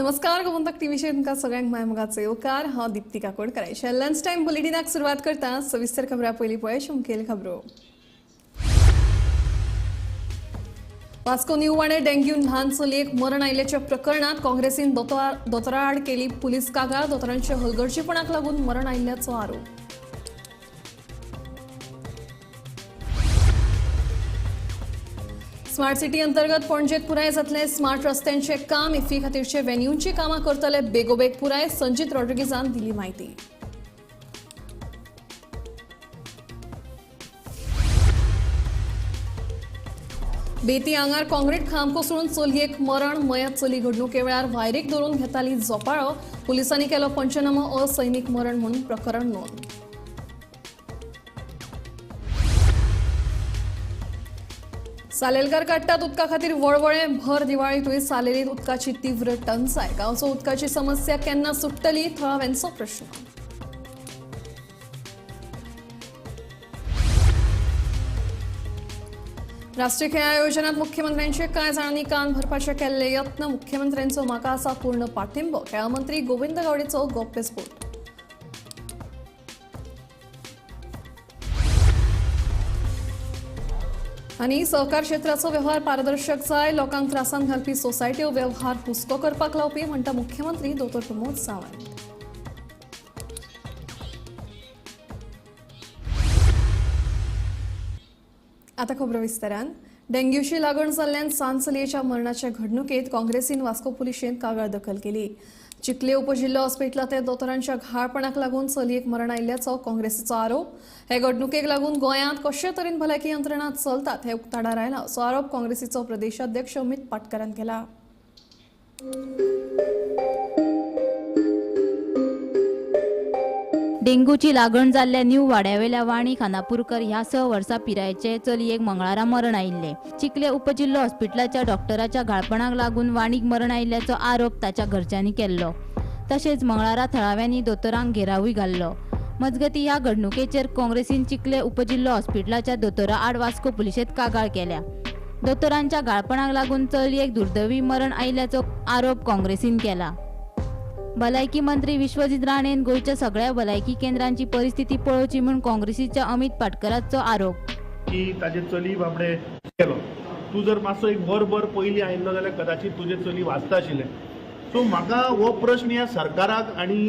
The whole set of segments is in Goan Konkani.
नमस्कार, गोमंतक टीव्हीचेर तुमकां सगळ्यांक माय मोगाचो येवकार. हांव दिप्ती काकोडकर. लंच टायम बुलेटिनाक सुरवात करता. सविस्तर खबरां पयलीं पळय मुखेल खबरो. वास्को न्यू वाणे डेंग्यून ल्हान चलयेक मरण आयिल्ल्याच्या प्रकरणात काँग्रेसीन दोतोरा आड केली पुलीस कागाळ. दोतोरांच्या हलगर्जीपणाक लागून मरण आयिल्ल्याचो आरोप. स्मार्ट सिटी अंतर्गत पणजेत पुराय जातले स्मार्ट रस्त्यांचे काम. इफ्फी खातीरचे व्हेन्यूंची कामां करतले बेगोबेग पुराय. संजीत रॉड्रिगीजान दिली म्हायती. बेती आंगार काँक्रीट खांब कोसळून चलयेक मरण. मयत चली घडणुके वेळार वायरीक धरून घेताली झोपाळो. पुलिसांनी केलो पंचनामो. असैमीक मरण म्हणून प्रकरण नोंद. सालेलकार काडटात उदका खातीर वळवळे. भर दिवाळीतूय सालेलीत उदकाची तीव्र टंचाय. गांवचो उदकाची समस्या केन्ना सुट्टली थळाव्यांचो प्रश्न. राष्ट्रीय खेळ आयोजनात मुख्यमंत्र्यांचे कांय जाणांनी कान भरपाचे केल्ले यत्न. मुख्यमंत्र्यांचो म्हाका आसा पूर्ण पाठिंबो. खेळां मंत्री गोविंद गावडेचो गौप्यस्फोट. आनी सहकार क्षेत्राचो व्यवहार पारदर्शक जाय. लोकांक त्रासान घालपी सोसायट्यो व्यवहार हुस्को करपाक लावपी म्हणटा मुख्यमंत्री दोतोर प्रमोद सावंत. आता खबरो विस्तारान. डेंग्यूशी लागण जाल्ल्यान सान चलयेच्या मरणाच्या घडणुकेत काँग्रेसीन वास्को पुलिशेंत कागाळ दखल केली. चिखले उपजिल्हो हॉस्पिटलांत दोतोरांच्या घाळपणाक लागून चलयेक मरण आयिल्ल्याचो काँग्रेसीचो आरोप. हे घडणुकेक लागून गोंयांत कशे तरेन भलायकी यंत्रणा चलतात हे उक्ताडार आयला असो आरोप काँग्रेसीचो प्रदेशाध्यक्ष अमित पाटकरान केला. डेंगूची लागण जाल्ल्या न्यू वाड्यावेल्या वाणी खानापूरकर ह्या 6 वर्सां पिरायेचे चलयेक मंगळारा मरण आयिल्ले. चिखले उपजिल्हो हॉस्पिटलाच्या डॉक्टराच्या घाळपणाक लागून वाणीक मरण आयिल्ल्याचो आरोप ताच्या घरच्यांनी केल्लो. तशेंच मंगळारा थळाव्यांनी दोतोरांक घेरावूय घाल्लो. मजगती ह्या घडणुकेचेर काँग्रेसीन चिखले उपजिल्हो हॉस्पिटलाच्या दोतोरा आड वास्को पुलिशेंत कागाळ केल्या. दोतोरांच्या घाळपणाक लागून चलयेक दुर्दैवी मरण आयिल्ल्याचो आरोप काँग्रेसीन केला. भलायकी मंत्री विश्वजीत राणेन गोंयच्या सगळ्या भलायकी केंद्रांची परिस्थिती पळोवची म्हूण काँग्रेसीच्या अमित पाटकराचो आरोप. की ताजे चली बाबडे गेलो, तूं जर मातसो एक वरभर पयलीं आयिल्लो जाल्यार कदाचित तुजें चली वाचता आशिल्लें. सो म्हाका हो प्रश्न ह्या सरकाराक आनी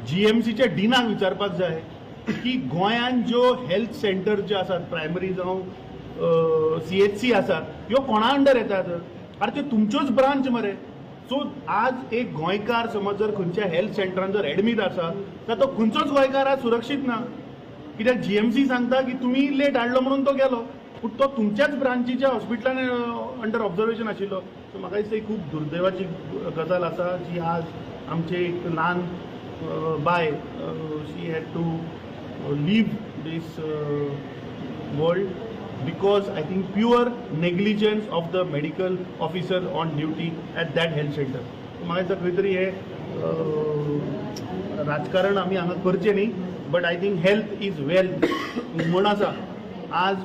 जीएमसीच्या डिनाक विचारपाक जाय की गोंयांत ज्यो हेल्थ सेंटर ज्यो आसात, प्रायमरी जावं सीएचसी आसात, ह्यो कोणा अंडर येतात? आरे त्यो तुमच्योच ब्रांच मरे. सो आज एक गोंयकार समज जर खंयच्या हेल्थ सेंटरान जर एडमीट आसा जाल्यार तो खंयचोच गोंयकार आज सुरक्षीत ना. कित्याक जीएमसी सांगता की तुमी लेट हाडलो म्हणून तो गेलो, पूण तो तुमच्याच ब्रांचीच्या हॉस्पिटलान अंडर ऑब्जर्वेशन आशिल्लो. सो म्हाका दिसता ही खूब दुर्दैवाची गजाल आसा जी आज आमचे एक ल्हान बाय, she had to leave this world because I think pure negligence of the medical officer on duty at that health center. म्हाका दिसता खंय तरी हें राजकारण आमी हांगा करचें न्ही, but I think health is wealth म्हण आसा. आज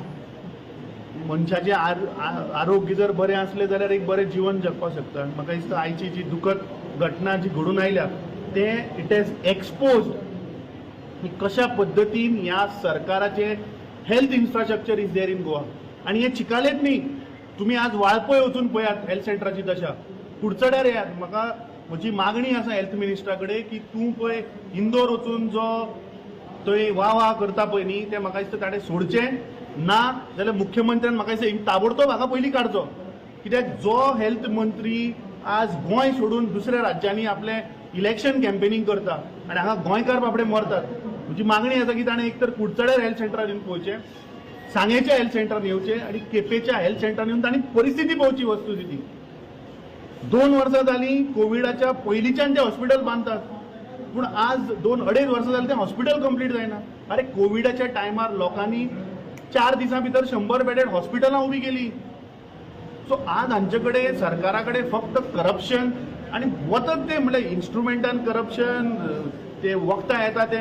मनशाचें आरोग्य जर बरें आसलें जाल्यार एक बरें जिवन जगपाक शकता. म्हाका दिसता आयची जी दुखद घटना जी घडून आयल्या तें it has exposed की कशा पद्दतीन ह्या सरकाराचें health infrastructure is there in Goa. आनी हे चिकालेत न्ही, तुमी आज वाळपय वचून पळयात हेल्थ सेंटराची दशा, कुडचड्यार येयात. म्हाका म्हजी मागणी आसा हेल्थ मिनिस्टरा कडेन की तूं पळय इंदोर वचून जो थंय वा वा करता पळय न्ही, तें म्हाका दिसता ताणें सोडचें ना जाल्यार मुख्यमंत्र्यान म्हाका दिसता ताबडतोब हाका पयलीं काडचो. कित्याक जो हेल्थ मंत्री आज गोंय सोडून दुसऱ्या राज्यांनी आपलें इलेक्शन कॅम्पेनींग करता आनी हांगा गोंयकार बाबडे मरतात. म्हजी मागणी आसा की ताणें एक तर कुडचड्यार हेल्थ सेंटरार येवन पळोवचें, सांगेच्या हेल्थ सेंटरान येवचें आनी केपेंच्या हेल्थ सेंटरान येवन तांणी परिस्थिती पळोवची, वस्तुस्थिती. 2 वर्सां जालीं कोविडाच्या पयलींच्यान तें हॉस्पिटल बांदतात, पूण आज 2-2.5 वर्सां जालीं तें हॉस्पिटल कंप्लीट जायना. आरे कोविडाच्या टायमार लोकांनी 4 दिसां भितर 100 बेडेड हॉस्पिटलां उबीं केलीं. सो आज हांचे कडेन सरकारा कडेन फक्त करप्शन आनी वतत तें म्हणल्यार इन्स्ट्रुमेंटान करप्शन, ते वखदां येता ते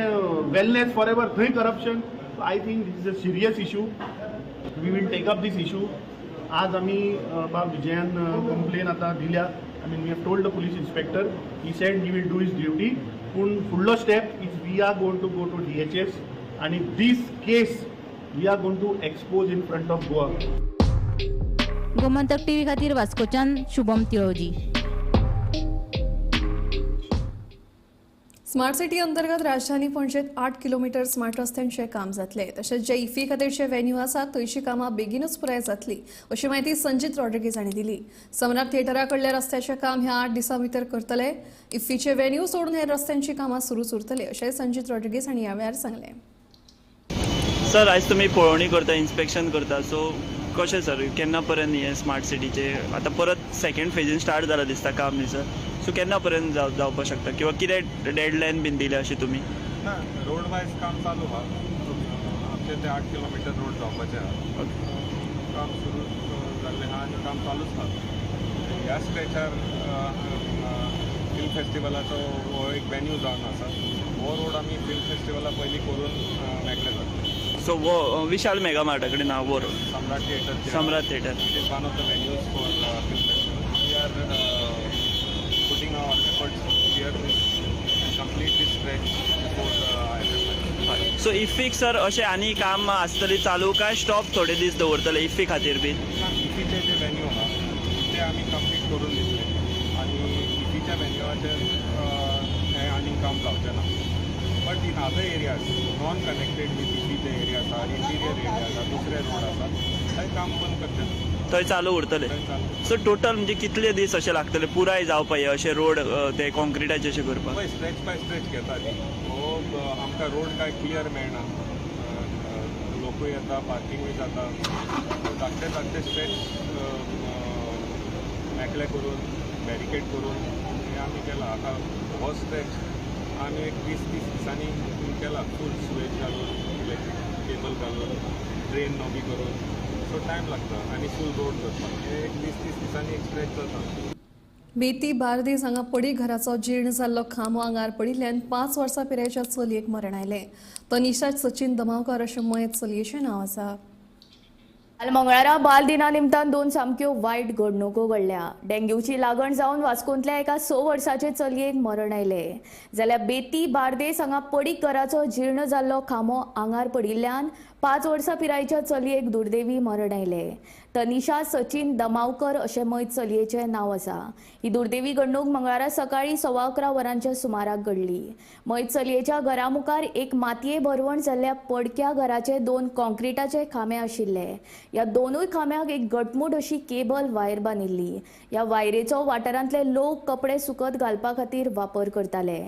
वेलनेस फॉर एवर थंय corruption. I think this is a serious issue. We will take up this issue. आज आमी बाब विजयान कंप्लेन आतां दिल्या. I mean, we have told the police inspector, he said he will do his duty. पूण फुडलो step is we are going to go to DHS आनी this case we are going to expose in front of Goa. Gomantak TV खातीर वास्कोच्यान शुभम तिळोजी. स्मार्ट सिटी अंतर्गत राजधानी पणजेत 8 किलोमीटर स्मार्ट रस्त्यांचे काम जातले. तशेंच जे इफ्फी खातीरचे व्हेन्यू आसात थंयची कामां बेगीनूच पुराय जातली अशी म्हायती संजीत रॉड्रिगीज हांणी दिली. सम्राट थिएटरा कडल्या रस्त्याचें काम ह्या 8 दिसां भितर करतले. इफ्फीचे व्हेन्यू सोडून हेर रस्त्यांची कामां सुरूच उरतली अशेंय संजीत रॉड्रिगीज हांणी ह्या वेळार सांगलें. सर, आयज तुमी पळोवणी करता, इन्स्पेक्शन करता, सो कशें सर, केन्ना पर्यंत हें स्मार्ट सिटीचे आतां परत सेकंड फेजीन स्टार्ट जाला दिसता काम न्ही सर, सो केन्ना पर्यंत जावपाक शकता किंवा कितें डेडलायन बीन दिल्या अशी तुमी? ना, रोड वायज काम चालू आहा. आमचे ते 8 किलोमिटर रोड जावपाचे आहा. काम सुरू जाल्लें आहा आनी काम चालूच आहा. ह्या स्ट्रेचार फिल्म फेस्टिवलाचो हो एक वेन्यू जावन आसा. हो रोड आमी फिल्म फेस्टिवला पयलीं करून मेकळे जातले. सो वो विशाल मेगा मार्टा कडेन आहा वो road, Samrat theatre. Samrat theatre it is one of the venues for film festival. We are putting our efforts here and complete this stretch before IFF. So इफ्फीक sir अशें आनी काम आसतलें चालू काय स्टॉप थोडे दीस दवरतले इफ्फी खातीर बीन? इफ्फीचे जे वेन्यू आहा ते आमी कंप्लीट करून दितले आनी इफ्फीच्या वेन्यूआचेर हें आनीक काम जावचें ना. But in other areas non connected with इफ्फीचे area आसा, इंटिरियर एरिया आसा, दुसरे रोड आसा, थंय काम बंद करचें ना, थंय चालू उरतले. थंय चालू. सो टोटल म्हणजे कितले दीस अशे लागतले पुराय जावपा हे अशे रोड ते कॉन्क्रिटाचे अशे करपाक? पळय, स्ट्रेच बाय स्ट्रेच घेता न्ही. हो आमकां रोड काय क्लियर मेळना, लोकूय येता, पार्किंगूय जाता. धाकटे धाकटे स्ट्रेच मेकळे करून बॅरिकेड करून हें आमी केलां. आतां हो स्ट्रेच आमी एक 20-30 दिसांनी केला, फूल सुवेज घालून, इलेक्ट्रीक केबल घालून, ड्रेन नवी करून. सो टायम लागता आनी फूल रोड करपाक हे एक 20-30 दिसांनी एक स्ट्रेच जाता. बेती बार्देस हांगा पडीक घराचो जीर्ण जाल्लो खांबो आंगार पडिल्ल्यान 5 वर्सां पिरायेच्या चलयेक मरण आयलें. तनिषा सचिन दमावकर अशें मयत चलयेचें नांव आसा. काल मंगळारा बाल दिना निमतान 2 सामक्यो वायट घडणुको घडल्या. डेंग्यूची लागण जावन वास्कोंतल्या एका 6 वर्साचे चलयेक मरण आयलें. जाल्यार बेती बार्देस हांगा पडीक घराचो जीर्ण जाल्लो खांबो आंगार पडिल्ल्यान 5 वर्सां पिरायेच्या चलयेक दुर्दैवी मरण आयलें. तनिषा सचिन दमावकर अशें मयत चलयेचें नांव आसा. ही दुर्दैवी घडणूक मंगळारा सकाळीं 11:15 वरांच्या सुमाराक घडली. मयत चलयेच्या घरा मुखार एक मातये भरवण जाल्ल्या पडक्या घराचे 2 कॉन्क्रिटाचे खांबे आशिल्ले. ह्या दोनूय खांब्याक एक गटमूट अशी केबल वायर बांदिल्ली. ह्या वायरेचो वाठारांतले लोक कपडे सुकत घालपा खातीर वापर करताले.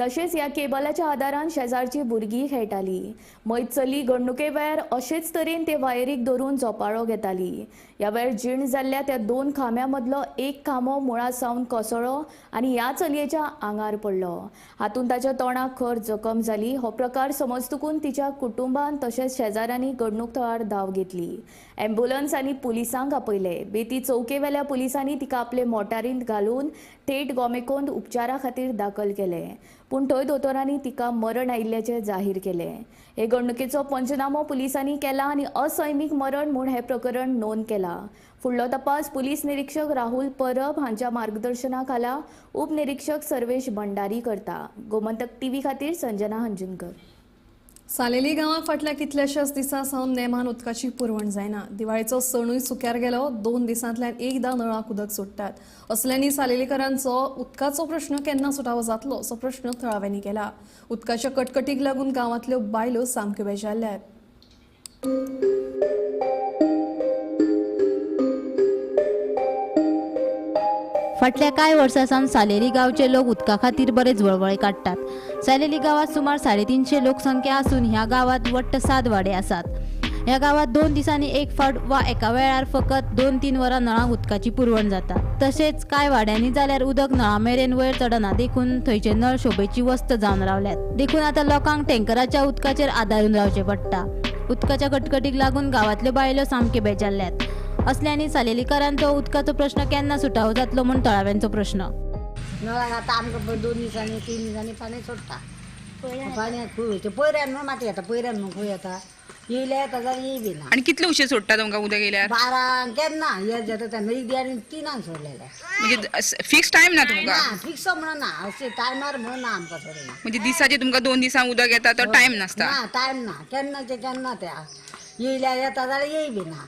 तशेंच ह्या केबलाच्या आदारान शेजारची भुरगीं खेळटाली. मयत चली घडणुके वेळार अशेच तरेन ते वायरीक धरून झोपाळो घेताली. ह्या वेळार जीर्ण जाल्ल्या त्या 2 खांब्यां मदलो एक खांबो मुळा सावन कोसळ्ळो आनी ह्या चलयेच्या आंगार पडलो. हातूंत ताच्या तोंडाक खर जखम जाली. हो प्रकार समजतकून तिच्या कुटुंबान तशेंच शेजाऱ्यांनी घडणूक थळार धांव घेतली. ॲम्ब्युलन्स आनी पुलिसांक आपयले. बेती चौकेवेल्या पुलिसांनी तिका आपले मोटारींत घालून थेट गोमेकोंत उपचारा खातीर दाखल केले. पूण थंय दोतोरांनी तिका मरण आयिल्ल्याचें जाहीर केलें. हे घडणुकेचो पंचनामो पुलिसांनी केला आनी असैमीक मरण म्हूण हें प्रकरण नोंद केलां. फुडलो तपास पुलीस निरीक्षक राहुल परब हांच्या मार्गदर्शना खाला उपनिरीक्षक सर्वेश भंडारी करता. गोमंतक टीव्ही खातीर संजना हंजुनकर. सालेली गांवाक फाटल्या कितल्याशाच दिसां सावन नेमान उदकाची पुरवण जायना. दिवाळेचो सणूय सुक्यार गेलो. 2 दिसांतल्यान एकदां नळाक उदक सोडटात. असल्यांनी सालेलीकरांचो उदकाचो प्रश्न केन्ना सुटावो जातलो असो प्रश्न थळाव्यांनी केला. उदकाच्या कटकटीक लागून गांवांतल्यो बायलो सामक्यो बेजारल्यात. फाटल्या कांय वर्सां सावन सालेली गांवचे लोक उदका खातीर बरेच वळवळे काडटात. सालेली गांवांत सुमार 350 लोकसंख्या आसून ह्या गांवांत वट्ट 7 वाडे आसात. ह्या गांवांत 2 दिसांनी एक फावट वा एका वेळार फकत 2-3 वरां नळांक उदकाची पुरवण जाता. तशेंच कांय वाड्यांनी जाल्यार उदक नळा मेरेन वयर चडना, देखून थंयचे नळ शोभेची वस्त जावन रावल्यात. देखून आतां लोकांक टँकराच्या उदकाचेर आदारून रावचें पडटा. उदकाच्या कटकटीक लागून गांवांतल्यो बायलो सामक्यो बेजारल्यात. असल्यांनी सालेलीकारांचो उदकाचो प्रश्न केन्ना सुटावो जातलो म्हूण थळाव्यांचो प्रश्न. नळाक आतां आमकां 2 दिसांनी 3 दिसांनी पाणी सोडटा. पाणी खूब येता पयऱ्यान म्हूण माती येता, पयऱ्यान म्हूण खूब येता. येयले येता जाल्यार येय बी ना. आनी कितले उशीर सोडटा तुमकां उदक येयल्यार? 12 केन्ना येत जाता तेन्ना, एक आनी 3 सोडलेले. म्हणजे फिक्स टायम ना तुमकां? ना फिक्स म्हणून ना, अशें टायमार म्हणून ना आमकां सोडना. म्हणजे दिसाचे तुमकां 2 दिसांक उदक येता तो टायम नासता? ना टायम ना, केन्ना ते केन्ना त्या येयल्या येता जाल्यार येय बी ना.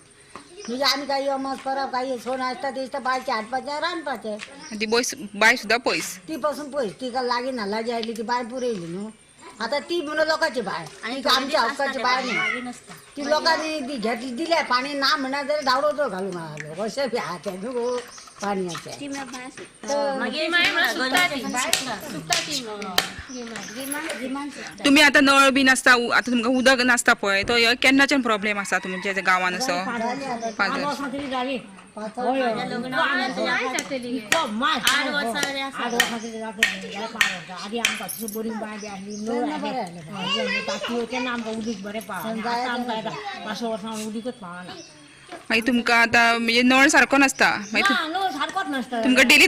म्हणजे आमी काय अमस परब काय सोण आसता दिसता बायचे हाडपाचें रांदपाचें. ती बाय सुद्दां पयस? ती पासून पयस, तिका लागीं ना, लागीं आयली ती बांय पुरयली न्हू. आतां ती म्हणून लोकांची बाय, आमच्या हक्काची बाय न्हू. ती लोकांनी ती घेतली दिल्या पाणी ना म्हणा जाल्यार धांवडो घालूंक आहा अशें बी आहा तें न्हू गो पाणयाचें. तुमी आतां नळ बी नासता, आतां तुमकां उदक नासता पळय, तो केन्नाच्यान प्रॉब्लेम आसा तुमच्या गांवान असो? 5 वर्सां तरी जाली. 8 वर्सां तरी जाता. आदी आमकां तशी बरी बांय बी आसली, नळ आसले तेन्ना आमकां उदीक बरें पावना. आतां आमकां येता 5 वर्सां उदीकच पावना. मागीर तुमकां आतां म्हणजे नळ सारको नासता? मागीर नळ सारकोच नासता. तुमकां डेली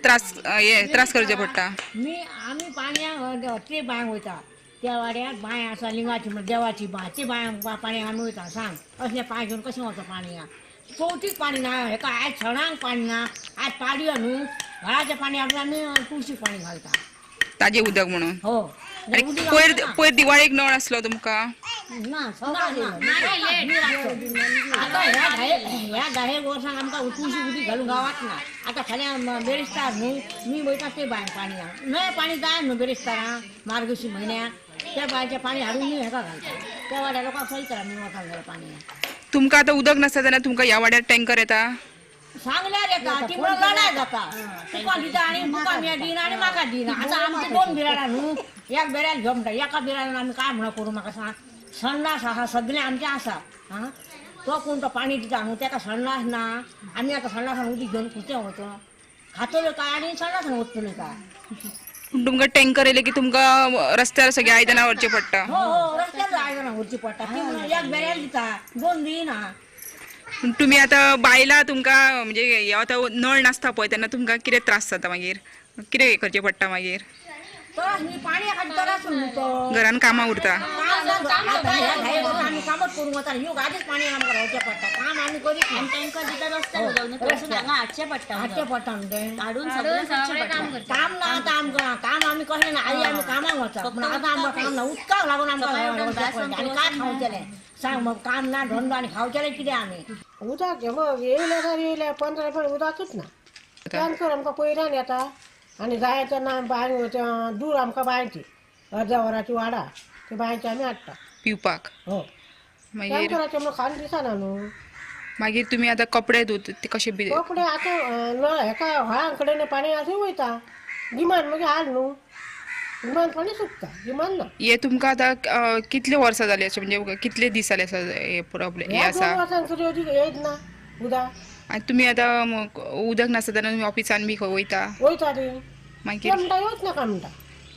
त्रास हे त्रास करचे पडटा? आमी पाणयाक ते बांयक वयता, त्या वाड्यार बांय आसा लिंगाची म्हण देवाची बांय, ती बांय पाणयाक आमी वयता. सांग असलें पांय घेवन कशें वचो पाणयाक? चवथीक पाणी ना, हेका आयज सणांक पाणी ना, आयज पाडयो न्हू, घराचें पाणी हाडून आमी तुळशी पाणी घालता, ताजें उदक म्हणून. हो. पयर दिवाळेक नळ आसलो तुमकां? ना आतां ह्या 10 वर्सांक आमकां तुळशी उदीक घालूंक गांवांत ना. आतां फाल्यां बेरेस्तार न्हू, मी वयता ते बांय पाणयाक, नवें पाणी जाय न्हू बेरेस्तारां मार्गशी म्हयन्याक, त्या बांयचें पाणी हाडून मी हेका घालता. त्या वाड्या लोकांक सयता आमी वता जाल्यार पाणयाक. तुमकां आतां उदक नासता जाल्यार तुमकां ह्या वाड्यार टँकर येता? सांगल्यार येता, ती म्हणून लढाय जाता, तुका दिता आनी तुका दिना आनी म्हाका दिना. आतां आमची 2 बिराडां न्हू, एक बिराड घेवप म्हणटा, एका बिराडान आमी काय म्हणून करूं म्हाका सांग? संडास आसा सगळें आमचें आसा. आं तो कोण तो पाणी दिता न्हू तेका संडास ना, आमी आतां संडासान उदीक घेवन खुंयचें वचो? खातलो काय आनी संडासान वतलो काय? तुमकां टँकर येयले की तुमकां रस्त्यार सगळीं आयदनां व्हरचीं पडटा? हो हो, रस्त्यार आयदनां व्हरचीं पडटा. ती म्हणून एक बेऱ्याक दिता, 2 दिना. तुमी आतां बायलां तुमकां म्हणजे हे आतां नळ नासता पळय तेन्ना तुमकां कितें त्रास जाता मागीर? कितें करचें पडटा मागीर? त्रास न्ही, पाणी खातीर त्रास न्हू तो. घरान कामां उरता? आमी कामच करूंक वता, ह्यो आदीच पाणी आमकां रावचें पडटा, काम आमी करीत ना. टँकर दिता रस्त्यार हांगा हाडचें पडटा, हाडचें पडटा म्हणटे हाडून सगळें काम ना आतां आमकां, काम आमी कसलें ना. आदी आमी कामाक वता, पूण आतां आमकां काम ना, उदकाक लागून आमकां वचचें पडटा. आनी काय खावचेलें सांग मग? काम ना धंदो आनी खावचेलें कितें आमी? उदक मग येयलें सर येयलें 15 रुपया उदकूच ना. टँकर आमकां पयऱ्यान येता आनी जाय तेन्ना बांय दूर आमकां बांयची अर्द्या वराची वाडा, ती बांयची आमी हाडटा पिवपाक. हो, टँकराचें म्हणून खावन दिसना न्हू. मागीर तुमी आतां कपडे धुता ते कशे? कपडे आतां नळ हेका व्हाळां कडेन पाणी आसूं वयता, गिमान मागीर हाल न्हू, गिमान पाणी सुकता, गिमान ना. हे तुमकां आतां कितले वर्सां जाली अशें, म्हणजे कितले दीस जाले आसा हे प्रॉब्लेम हे आसा? 2 वर्सां तरी येयत ना उदक. आनी तुमी आतां उदक नासता तेन्ना तुमी ऑफिसान बी खंय वयता? वयता ती मागीर म्हणटा येवच नाका म्हणटा.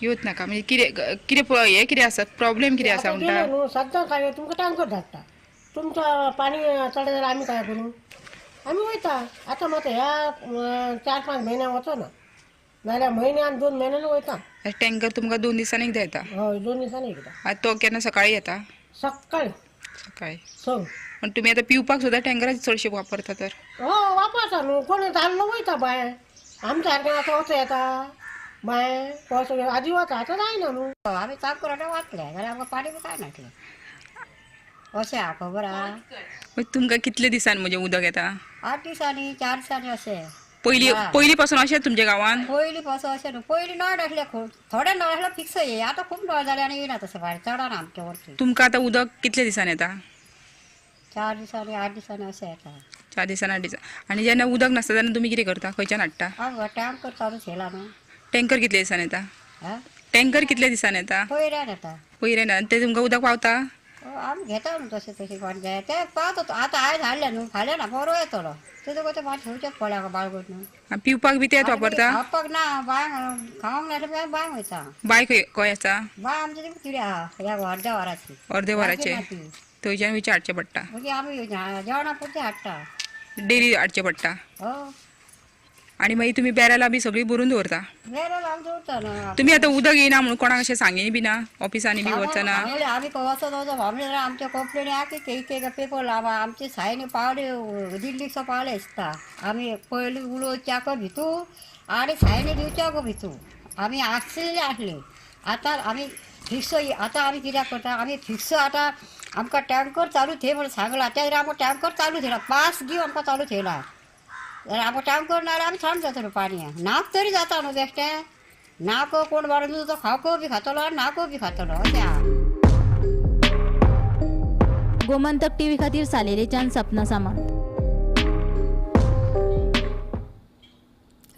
येवच नाका म्हणजे कितें कितें हे कितें आसा प्रॉब्लेम कितें आसा म्हणटा? न्हू सद्दां काय तुमकां टँकर धाडटा, तुमकां पाणी चड जाल्यार आमी काय करूं? आमी वयता. आतां मात ह्या 4-5 म्हयन्याक वचना, नाल्यार म्हयन्यान 2 म्हयन्यान वयता. टँकर तुमकां 2 दिसांनी एकदां येता? हय, 2 दिसांनी एकदां. आनी तो केन्ना सकाळी येता? सकाळी. सकाळी 6. पण तुमी आतां पिवपाक सुद्दां टँकराचे चडशे वापरता तर? हो वापरता न्हू, कोण जाल्लो वयता बांय, आमच्या सारकें आतां वचो येता बांय, पावस आदी वता, आतां जायना न्हू. आमी काम करून वाचले जाल्यार आमकां पाणी बी काय नासलें अशें आहा, खबर आहा. तुमकां कितले दिसान म्हणजे उदक येता? 8 दिसांनी, 4 दिसांनी अशें. पयलीं पयलीं पासून अशें तुमच्या गांवान? पयलीं पासून अशें न्हू, पयलीं नळ नासले, थोडे नळ आसले फिक्स ये, आतां खूब नळ जाले आनी येयना तशें भायर चडना आमचे वरती. तुमकां आतां उदक कितले दिसांनी येता? 4 दिसांनी, 8 दिसांनी अशें येता. 4 दिसांनी 8 दिसांनी. आनी जेन्ना उदक नासता तेन्ना तुमी कितें करता, खंयच्यान हाडटा? टँकर चालूच येयला न्हू. टँकर कितले दिसांनी येता? टँकर कितले दिसांनी येता? पयऱ्यान येता. पयऱ्यान. आनी ते तुमकां उदक पावता? आमी घेता न्हू तशें तशें पाणी जाय तें पावता. आतां आयज हाडलें न्हू, फाल्यां ना बरो येतलो, तेजो तें पाणी ठेवचें पडलें बाळगूट न्हू. पिवपाक बी तेच वापरता? खावपाक ना, बांय खावंक नासल्यार बांय वयता. बांय खंय आसा? बांय आमची ती कितें आहा ह्या अर्द्या वराची. अर्द्या वराचे थंयच्यान वयचें हाडचें पडटा? मागीर आमी जेवणा पुरतें हाडटा, डेली हाडचें पडटा. हो. आनी मागीर तुमी बॅरलां बी सगळीं भरून दवरता? बॅरल आमी दवरता न्हू. तुमी आतां उदक येयना म्हणून कोणाक अशें सांगिनी बी ना, ऑफिसांनी बी वचना? आमी वचत वचप आमी आमच्या कंप्लेनी आहा की एक पेपर लावा. आमचे सायनी पावले 1.5 दिसा पावले दिसता. आमी पयलीं उलोवच्याक भितू आनी सायनी दिवच्याक भितू आमी आसलेले आसले. आतां आमी फिक्स, आतां आमी कित्याक करता, आमी फिक्स आतां आमकां टँकर चालू थेय म्हणून सांगलां, त्या आमकां टँकर चालू थेयला, 5 दीस आमकां चालू थेयला. जाल्यार आमकां टँकर ना जाल्यार आमी थंड जातलो, पाणी नाक तरी जाता न्हू बेश्टें. नाक कोण बाडून तो खावको बी खातलो आनी नाको बी खातलो अशें आहा. गोमंतक टीव्ही खातीर सालेलेच्यान सपना सामंत.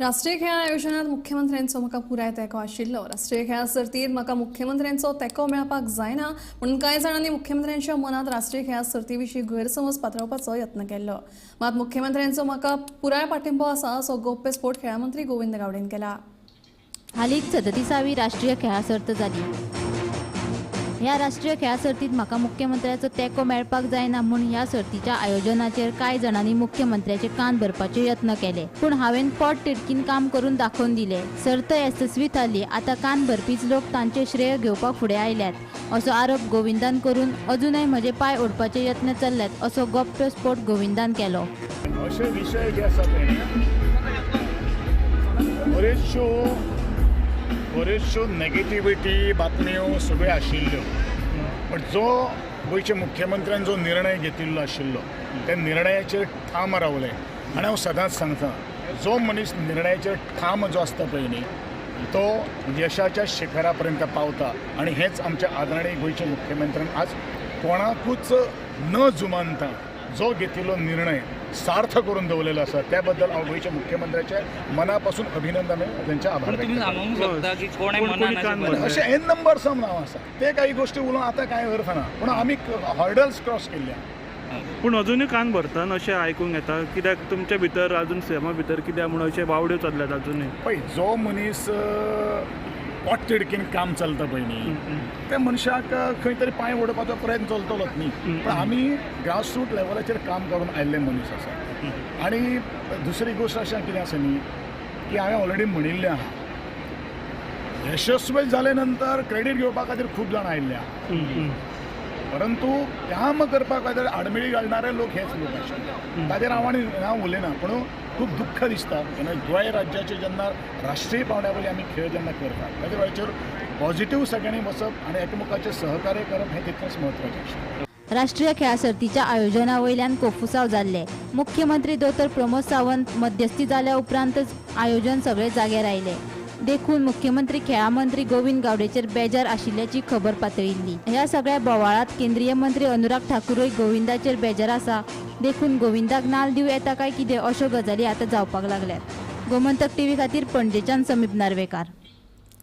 राष्ट्रीय खेळां आयोजनात मुख्यमंत्र्यांचो म्हाका पुराय तेंको आशिल्लो. राष्ट्रीय खेळां सर्तींत म्हाका मुख्यमंत्र्यांचो तेंको मेळपाक जायना म्हणून कांय जाणांनी मुख्यमंत्र्यांच्या मनांत राष्ट्रीय खेळां सर्ती विशीं गैरसमज पातळावपाचो यत्न केल्लो. मात मुख्यमंत्र्यांचो म्हाका पुराय पाठिंबो आसा असो गोप्यस्फोट खेळां मंत्री गोविंद गावडेन केला. हालींच 37वी राष्ट्रीय खेळां सर्त जाली. ह्या राष्ट्रीय खेळां सर्तींत म्हाका मुख्यमंत्र्याचो तेंको मेळपाक जायना म्हूण ह्या सर्तीच्या आयोजनाचेर कांय जाणांनी मुख्यमंत्र्याचे कान भरपाचे यत्न केले, पूण हांवें पोट तिडकीन काम करून दाखोवन दिले. सर्त येसस्वी थारली. आतां कान भरपीच लोक तांचे श्रेय घेवपाक फुडें आयल्यात असो आरोप गोविंदान करून अजूनय म्हजे पांय ओडपाचे यत्न चल्ल्यात असो गोप्यस्फोट गोविंदान केलो. अशे विशय जे आसा ते बऱ्योचश्यो नेगेटिविटी बातम्यो सगळ्यो आशिल्ल्यो, बट जो गोंयच्या मुख्यमंत्र्यान जो निर्णय घेतिल्लो आशिल्लो त्या निर्णयाचेर ठाम रावले. आनी हांव सदांच सांगता, जो मनीस निर्णयाचेर ठाम जो आसता पळय न्ही तो यशाच्या शिखरा पर्यंत पावता. आनी हेंच आमच्या आदरणीय गोंयच्या मुख्यमंत्र्यान आज कोणाकूच न जुमानता जो घेतिल्लो निर्णय सार्थ करून दवरलेलो आसा, त्या बद्दल हांव गोंयच्या मुख्यमंत्र्याचे मनापासून अभिनंदन तांचे आभार. अशें एन नंबर सम नांव आसा, ते काही गोश्टी उलोवन आतां कांय अर्थ ना, पूण आमी हर्डल्स क्रॉस केल्ल्या. पूण अजुनूय कान भरता अशें आयकूंक येता, कित्याक तुमच्या भितर अजून सीएमा भितर कित्याक म्हूण अशे वावड्यो चल्ल्यात अजुनूय? पळय, जो मनीस पोटतिडकीन काम चलता पळय न्ही त्या मनशाक खंय तरी पांय ओडपाचो प्रयत्न चलतलोच न्ही. पण आमी ग्रासरूट लेवलाचेर काम करून आयिल्ले मनीस आसा. आनी दुसरी गोश्ट अशें कितें आसा न्ही की हांवें ऑलरेडी म्हणिल्लें आहा, यशस्वी जाले नंतर क्रेडीट घेवपा खातीर खूब जाणां आयिल्ले आहा, परंतु काम करपा खातीर आडमेळी घालणारे लोक हेच लोक आशिल्ले. ताचेर हांव आनी हांव उलयना, पूण खूब दुख्ख दिसता जेन्ना गोंय राज्याचे जेन्ना राष्ट्रीय पांवड्या वयले आमी खेळ जेन्ना करतात ताचे वेळाचेर पॉझिटिव्ह सगळ्यांनी बसप आनी एकमेकाचें सहकार्य करप हें तितलेंच म्हत्वाचें आशिल्लें. राष्ट्रीय खेळां सर्तीच्या आयोजना वयल्यान कोफुसांव जाल्ले. मुख्यमंत्री दोतोर प्रमोद सावंत मध्यस्थी जाल्या उपरांतच आयोजन सगळे जाग्यार आयले. देखून मुख्यमंत्री खेळां मंत्री गोविंद गावडेचेर बेजार आशिल्ल्याची खबर पातळिल्ली. ह्या सगळ्या बोवाळांत केंद्रीय मंत्री अनुराग ठाकूरय गोविंदाचेर बेजार आसा, देखून गोविंदाक नाल दिवं येता काय कितें अश्यो गजाली आतां जावपाक लागल्यात. गोमंतक टीव्ही खातीर पणजेच्यान समीप नार्वेकार.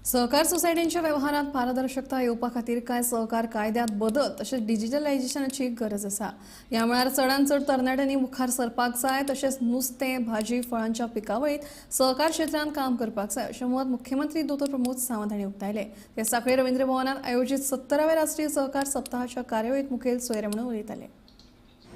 सहकार सोसायटींच्या व्यवहारात पारदर्शकता येवपा खातीर कांय सहकार कायद्यात बदल तशेंच डिजिटलायझेशनाची गरज आसा. ह्या मळार चडांत चड तरणाट्यांनी मुखार सरपाक जाय, तशेंच नुस्तें, भाजी, फळांच्या पिकावळींत सहकार क्षेत्रांत काम करपाक जाय अशें मत मुख्यमंत्री दोतोर प्रमोद सावंत हांणी उक्तायलें. ते सांखळे रवींद्र भवनात आयोजीत 70व्या राष्ट्रीय सहकार सप्ताहाच्या कार्यावळींत मुखेल सोयरे म्हणून उलयताले.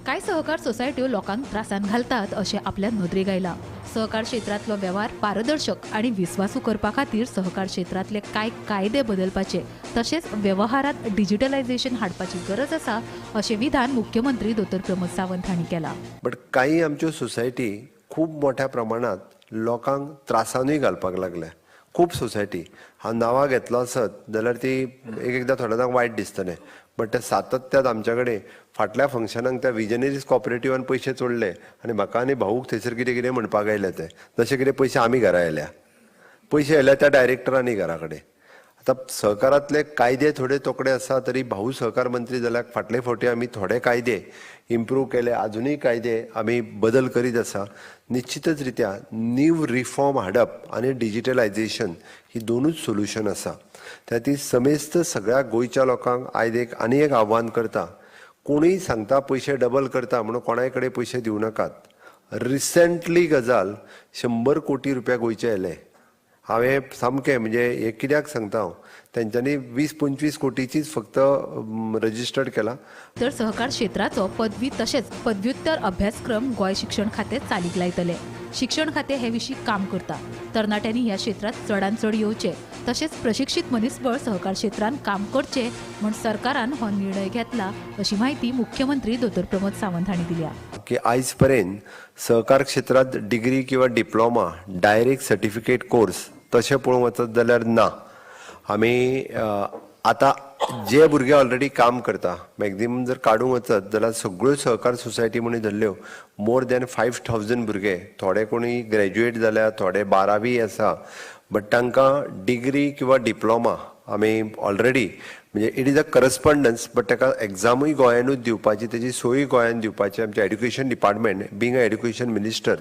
कांय सहकार सोसायट्यो लोकांक त्रासान घालतात अशें आपल्या नदरेक आयलां. सहकार क्षेत्रांतलो वेव्हार पारदर्शक आनी विस्वासू करपा खातीर सहकार क्षेत्रांतले कांय कायदे बदलपाचे तशेंच वेव्हारांत डिजिटलायझेशन हाडपाची गरज आसा अशें विधान मुख्यमंत्री दोतोर प्रमोद सावंत हांणी केलां. बट कांय आमच्यो सोसायटी खूब मोठ्या प्रमाणांत लोकांक त्रासानूय घालपाक लागल्या. खूब सोसायटी हांव नांवां घेतलो आसत जाल्यार ती एक एकदां थोड्या जाणांक वायट दिसतलें, बट ते सातत्यात आमच्या कडेन फाटल्या फंक्शनाक त्या विजनरीज कॉपरेटिवान पयशे चोडले आनी म्हाका आनी भाऊक थंयसर कितें कितें म्हणपाक आयले ते, जशे कितें पयशे आमी घरा आयल्या, पयशे आयल्या त्या डायरेक्टरांनी घरा कडेन. आतां सहकारांतले कायदे थोडे तोकडे आसा तरी भाऊ सहकार मंत्री जाल्यार फाटले फावटी आमी थोडे कायदे इम्प्रूव केले, आजुनूय कायदे आमी बदल करीत आसा. निश्चितच रित्या न्यू रिफॉर्म हाडप आनी डिजिटलायझेशन ही दोनूच सोल्युशन आसा. त्या खातीर समेस्त सगळ्या गोंयच्या लोकांक आयज एक आनी एक आव्हान करता, कोणूय सांगता पयशे डबल करता म्हणून कोणाय कडेन पयशे दिवं नाकात. रिसेंटली गजाल 100 कोटी रुपया गोंयचे आयले. हांवें सामकें म्हणजे हें कित्याक सांगता हांव, तेंच्यांनी 20-25 कोटीचीच फक्त रजिस्टर्ड केला. तर सहकार क्षेत्राचो पदवी तशेंच पदव्युत्तर अभ्यासक्रम गोंय शिक्षण खातें चालीक लायतले. शिक्षण खातें हे विशीं काम करता. तरणाट्यांनी ह्या क्षेत्रांत चडान चड येवचें तशेंच प्रशिक्षीत मनीसबळ सहकार क्षेत्रांत काम करचें म्हूण सरकारान हो निर्णय घेतला अशी माहिती मुख्यमंत्री दोतोर प्रमोद सावंत हांणी दिल्या. की आयज पर्यंत सहकार क्षेत्रांत डिग्री किंवा डिप्लोमा डायरेक्ट सर्टिफिकेट कोर्स तशें पळोवंक वचत जाल्यार ना. आमी आतां जे भुरगे ऑलरेडी काम करता मॅक्झिमम जर काडूंक वचत जाल्यार सगळ्यो सहकार सोसायटी म्हणून धरल्यो मोर दॅन 5000 भुरगे, थोडे कोणी ग्रॅज्युएट जाल्या, थोडे 12वी आसा, बट तांकां डिग्री किंवा डिप्लोमा आमी ऑलरेडी म्हणजे it is a correspondence, but ताका एग्जामूय गोंयानूच दिवपाची, तेजी सोय गोंयान दिवपाची आमचें education department being a education minister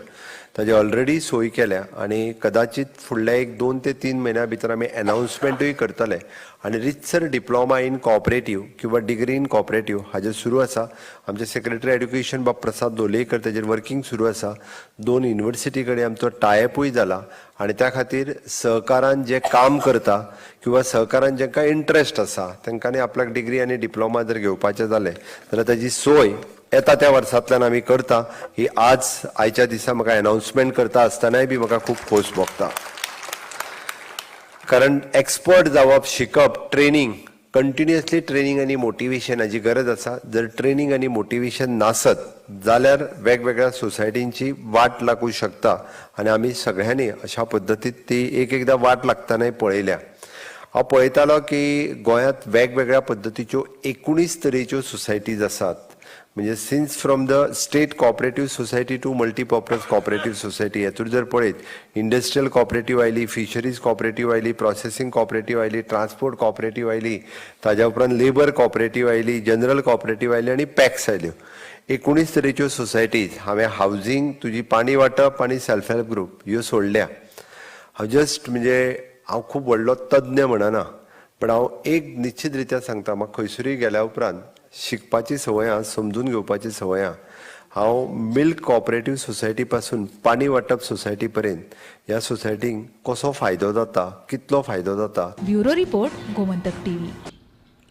ताजी ऑलरेडी सोय केल्या आनी कदाचित फुडल्या 1-2 ते 3 म्हयन्या भितर आमी एनावन्समेंटूय करतले आनी रितसर डिप्लोमा इन कॉपरेटीव किंवा डिग्री इन कॉपरेटीव हाजेर सुरू आसा. आमचे सेक्रेटरी एड्युकेशन बाब प्रसाद लोलयेकर ताजेर वर्किंग सुरू आसा. 2 युनिवर्सिटी कडेन आमचो टायअपूय जाला आनी त्या खातीर सहकारान जे काम करता किंवा सहकारान जांकां इंट्रस्ट आसा तांकां आपल्याक डिग्री आनी डिप्लोमा जर घेवपाचें जालें जाल्यार ताजी सोय येता त्या वर्सांतल्यान आमी करता. ही आज आयच्या दिसा म्हाका एनावन्समेंट करता आसतनाय बी म्हाका खूब खोस भोगता, कारण एक्सपर्ट जावप, शिकप, ट्रेनींग, कंटिन्युअसली ट्रेनींग आनी मोटिवेशनाची गरज आसा. जर ट्रेनींग आनी मोटिवेशन नासत जाल्यार वेगवेगळ्या सोसायटींची वाट लागूं शकता आनी आमी सगळ्यांनी अशा पद्दतीत ती एक एकदां वाट लागतनाय पळयल्या. हांव पळयतालो की गोंयांत वेगवेगळ्या पद्दतीच्यो 19 तरेच्यो सोसायटीज आसात, म्हणजे since from the state cooperative society to multipurpose cooperative society. हेतूर जर पळयत इंडस्ट्रियल कॉपरेटीव आयली, फिशरीज कॉपरेटीव आयली, प्रोसेसींग कॉपरेटीव आयली, ट्रान्सपोर्ट कॉपरेटीव आयली, ताज्या उपरांत लेबर कॉपरेटीव आयली, जनरल कॉपरेटीव आयली आनी पॅक्स आयल्यो. 19 तरेच्यो सोसायटीज हांवें हावजींग, तुजी पाणी वांटप आनी सेल्फ हेल्प ग्रूप ह्यो सोडल्या. हांव जस्ट म्हणजे हांव खूब व्हडलो तज्ञ म्हणना, पण हांव एक निश्चित रित्या सांगता, म्हाका खंयसरूय गेल्या उपरांत शिकपाची संवय आहा, समजून घेवपाची संवय आहा. हांव मिल्क कॉपरेटीव सोसायटी पासून पाणी वांटप सोसायटी पर्यंत ह्या सोसायटींक कसो फायदो जाता, कितलो फायदो जाता. Bureau report, Gomantak TV.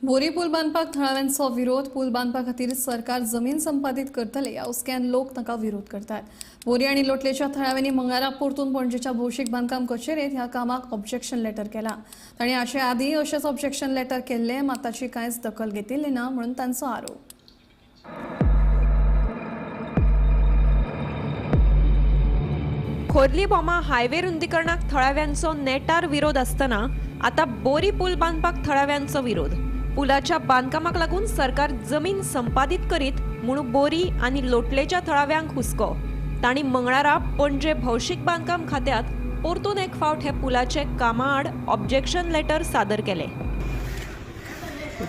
Bori पूल बांदपाक थळाव्यांचो विरोध. पूल बांदपा खातीर सरकार जमीन संपादीत करतले ह्या हुस्क्यान लोक ताका विरोध करतात. बोरी आनी लोटलेच्या थळाव्यांनी मंगळारा परतून पणजेच्या भौशीक बांदकाम कचेरेंत ह्या कामाक ऑब्जेक्शन लेटर केला. तांणी हाचे आदीं अशेंच ऑब्जेक्शन लेटर केल्लें, मात ताची कांयच दखल घेतिल्ली ना म्हणून तांचो आरोप. खोर्ली भोमा हायवे रुंदीकरणाक थळाव्यांचो नेटार विरोध आसतना आतां बोरी पूल बांदपाक थळाव्यांचो विरोध. पुलाच्या बांदकामाक लागून सरकार जमीन संपादीत करीत म्हूण बोरी आनी लोटलेच्या थळाव्यांक हुस्को. तांणी मंगळारा पणजे भौशीक बांदकाम खात्यांत परतून एक फावट हे पुलाचे कामा आड ऑब्जेक्शन लेटर सादर केलें.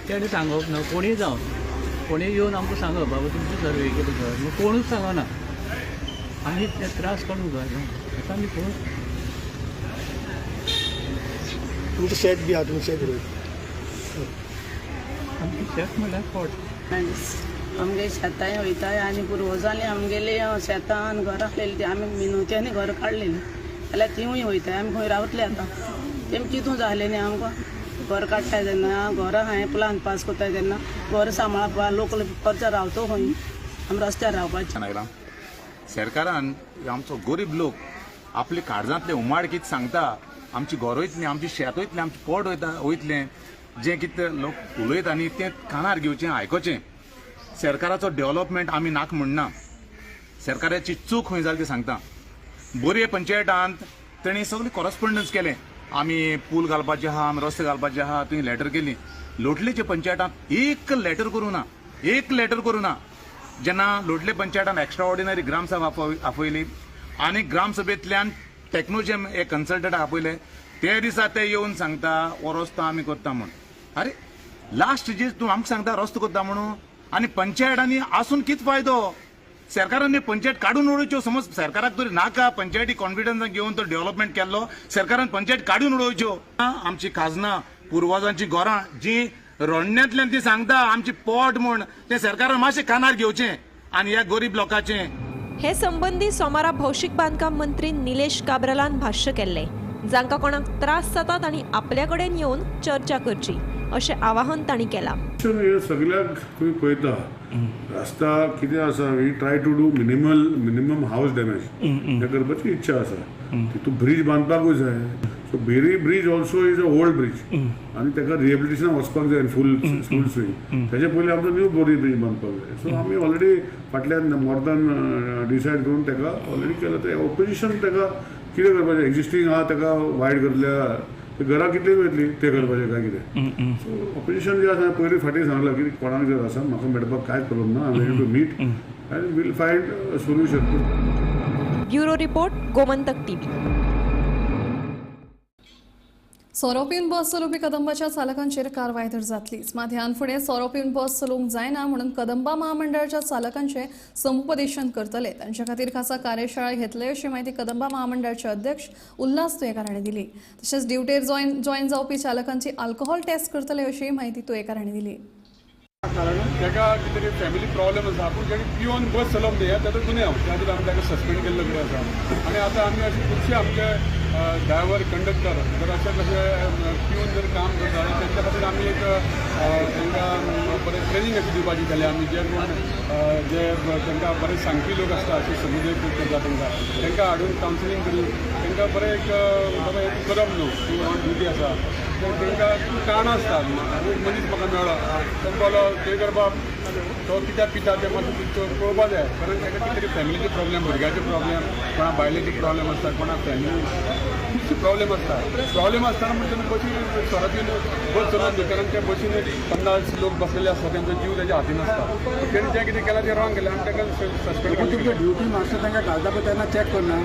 तेणें सांगप ना, कोणीय जावं कोणीय येवन आमकां सांगप बाबा तुमची सर्वे केली खंय, कोणूच सांगना. आमी ते त्रास काडूंक जाय आतां आमी कोण. तुमचें शेत बी आहा, तुमी शेत रोयता? आमचें शेत म्हणल्यार पोट. आमगे शेतांय वयताय आनी पुर्वजांनी आमगेले शेतां आनी घरां आसलेली ती आमी मिनोच्यांनी घरां काडलेली जाल्यार तिवूय वयताय. आमी खंय रावतले आतां? तेम चिंतूं जालें न्ही आमकां. घर काडटाय तेन्ना, घरां हांवें प्लान पास करताय तेन्ना घर सांबाळपा लोक खर्च रावतो खंय, आमी रस्त्यार रावपाचें. आयलां सरकारान आमचो गरीब लोक आपले काळजांतले उमाळ कितें सांगता, आमची घर वयतली, आमची शेत वयतलें, आमचें पोट वयतलें, जें कितें लोक उलयता न्ही तें कानार घेवचें, आयकोचें. सरकाराचो डेव्हलपमेंट आमी नाक म्हणना, सरकाराची चूक खंय जाली ती सांगता. बोरये पंचायतांत तेणी सगळें कॉरस्पोंडन्स केलें, आमी पूल घालपाचे आहा, आमी रस्ते घालपाचे आहा, तुवें लेटर केली. लोटलेच्या पंचायतांत एक लेटर करूं ना, एक लेटर करूं ना. जेन्ना लोटले पंचायतान एक्स्ट्रा ऑर्डिनरी ग्रामसभा आपयली आनी ग्रामसभेंतल्यान टेक्नोजेम एक कन्सल्टंट आपयले, ते दिसा ते येवन सांगता हो रस्तो आमी करता म्हूण. अरे लास्ट जे तूं आमकां सांगता रस्तो करता म्हणून, आनी पंचायतांनी आसून कितें फायदो? सरकारान पंचायत काडून उडोवच्यो. समज सरकाराक तरी नाका पंचायती कॉन्फिडन्सान घेवन तो डेव्हलपमेंट केल्लो, सरकारान पंचायत काडून उडोवच्यो. आमची खाजनां, पुर्वजांची घरां जी रडण्यांतल्यान ती सांगता आमची पोट म्हूण, तें सरकारान मातशें कानार घेवचें आनी ह्या गरीब लोकांचें. हे संबंदी सोमारा भौशीक बांदकाम मंत्री निलेश काब्रालान भाश्य केल्लें. जांकां कोणाक त्रास जाता तांणी आपल्या कडेन येवन चर्चा करची. अशें आवाहन तांणी केलां. सगळ्याक तुमी पळयता रस्ता कितें आसा, we try to do minimum house damage हें करपाची इच्छा आसा. तितून ब्रीज बांदपाकूय जाय. So Beri bridge also is a old bridge आनी ताका रिहेबिलिटेशन वचपाक जाय फूल स्विंग. ताजे पयलीं आमचो न्यू बोरी ब्रीज बांदपाक जाय. सो आमी ऑलरेडी फाटल्यान मोर्दान डिसायड करून ताका ऑलरेडी केलां. तें ऑपोजिशन ताका कितें करपाचें, एग्जिस्टींग आहा ताका वायट करतल्या, घरां कितलीं वयतलीं तें करपाचें काय कितें. सो ऑपोजिशन जें आसा पयलीं फाटीं सांगलां की कोणाक जर आसा म्हाका मेळपाक कांयच प्रॉब्लम ना, I am ready to meet and we'll find a solution. Bureau report, Gomantak TV. सोरो पिवन बस चलोवपी कदंबाच्या चालकांचेर कारवाय तर जातलीच, मात ह्यान फुडें सोरो पिवन बस चलोवंक जायना म्हणून कदंबा महामंडळाच्या चालकांचें समुपदेशन करतले. तांचे खातीर खासा कार्यशाळा घेतले अशी म्हायती कदंबा महामंडळाचे अध्यक्ष उल्हास तुयेंकार हांणी दिली. तशेंच ड्युटेर जॉयन जावपी चालकांची अल्कोहोल टेस्ट करतले अशी म्हायती तुयेंकार हांणी दिली. कारण ताका कितें तरी फॅमिली प्रॉब्लेम आसा, पूण जेणे पिवन बस चलोवप न्ही ताचो गुन्यांव, त्या खातीर आमी ताका सस्पेंड केल्लो कडेन आसा. आनी आतां आमी अशे खुबशे आमचे ड्रायव्हर कंडक्टर जर अशें कशें पिवन जर काम करता जाल्यार तांच्या खातीर आमी एक तांकां बरें ट्रेनींग अशें दिवपाची केल्या आमी. जे कोण जे तांकां बरें सांगपी लोक आसता अशे समुदाय करता तांकां तांकां हाडून कावन्सिलींग करून तांकां बरें एक बाबा हें करप न्हू, तूं ऑन ड्युटी आसा, तांकां कारणां आसता. आनी एक मनीस म्हाका मेळ्ळो, तो म्हणलो तुवें बाब तो कित्याक पिता तें मातशें पळोवपा जाय, कारण ताका कितें तरी फॅमिलीचे प्रॉब्लेम, भुरग्याचे प्रॉब्लेम, कोणा बायलेचे प्रॉब्लेम आसता, कोणा फॅमिली खुबशे प्रॉब्लेम आसता. प्रॉब्लेम आसतना म्हणजे तुमी बशीन सोरो पिवन बस चलोवन न्हू, कारण त्या बशीन 50 लोक बसलेले आसता, तेंचो जीव तेज्या हातीन आसता. तेणें जें कितें केलां तें रॉंग केलें आनी ताका सस्पेंड केलें. तुमचे ड्युटी मास्टर तांकां घालता पळय तेन्ना चॅक करना.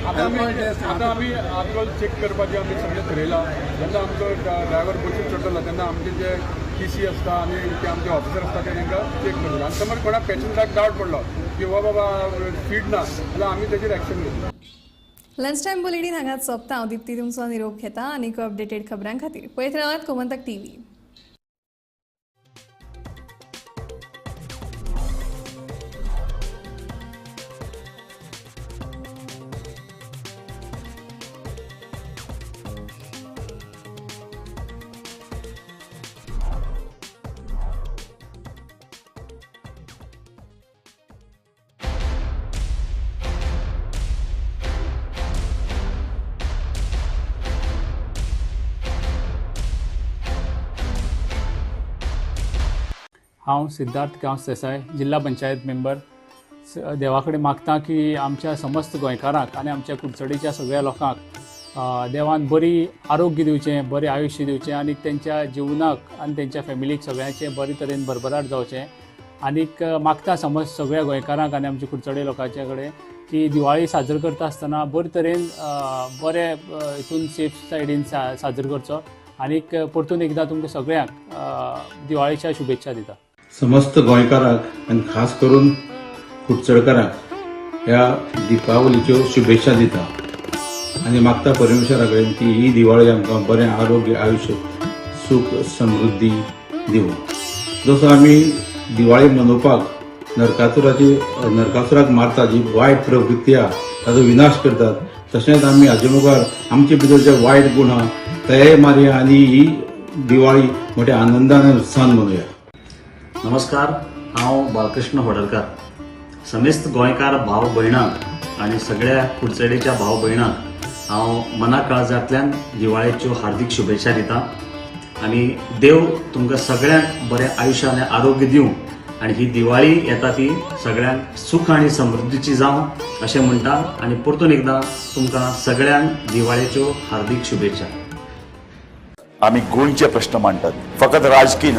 आतां आमी आल्कोहोल चॅक करपाचें आमी सगळें थरयलां. जेन्ना आमचो ड्रायव्हर बसीन चडटलो तेन्ना आमचे जे टी सी आसता आनी ते आमचे ऑफिसर आसता ते तांकां चॅक करतले. आनी समज कोणाक पॅसेंजराक डावट पडलो की हो बाबा फीट ना जाल्यार आमी तेजेर एक्शन घेतले. लंच टायम बुलेटीन हांगाच सोंपता. हांव दीप्ती तुमचो निरोप घेता आनी अपडेटेड खबरां खातीर पळयत रावात गोमंतक टीव्ही. हांव सिद्धार्थ गांवस देसाय, जिल्हा पंचायत मेंबर. देवा कडेन मागता की आमच्या समस्त गोंयकारांक आनी आमच्या कुडचडेच्या सगळ्या लोकांक देवान बरी आरोग्य दिवचें, बरें आयुश्य दिवचें आनी तेंच्या जिवनाक आनी तेंच्या फॅमिलीक सगळ्यांचें बरे तरेन भरभराट जावचें. आनीक मागता समज सगळ्या गोंयकारांक आनी आमच्या कुडचडे लोकांच्या कडेन की दिवाळी साजर करता आसतना बरे तरेन बरे हितून सेफ सायडीन साजर करचो. आनीक परतून एकदां तुमकां सगळ्यांक दिवाळेच्या शुभेच्छा दिता. समस्त गोंयकारांक आनी खास करून कुडचडकारांक ह्या दिपावलीच्यो शुभेच्छा दिता आनी मागता परमेश्वरा कडेन की ही दिवाळी आमकां बरें आरोग्य, आयुश्य, सूख, समृद्धी दिवं. जसो आमी दिवाळी मनोवपाक नरकासुराक मारता, जी वायट प्रवृत्ती आहा ताचो विनाश करतात, तशेंच आमी हाजे मुखार आमचे भितर जे वायट गूण आहा तेय मारया आनी ही दिवाळी मोठ्या आनंदान आनी उत्साहान मनोवया. नमस्कार, हांव बाळकृष्ण होडलकार. समेस्त गोंयकार भाव भयणांक आनी सगळ्या कुडचडेच्या भाव भयणांक हांव मना काळजांतल्यान दिवाळेच्यो हार्दीक शुभेच्छा दिता आनी देव तुमकां सगळ्यांक बरें आयुश्य आनी आरोग्य दिवं आनी ही दिवाळी येता ती सगळ्यांक सूख आनी समृद्धीची जावं अशें म्हणटा आनी परतून एकदां तुमकां सगळ्यांक दिवाळेच्यो हार्दीक शुभेच्छा. आमी गोंयचे प्रश्न मांडटात, फकत राजकीय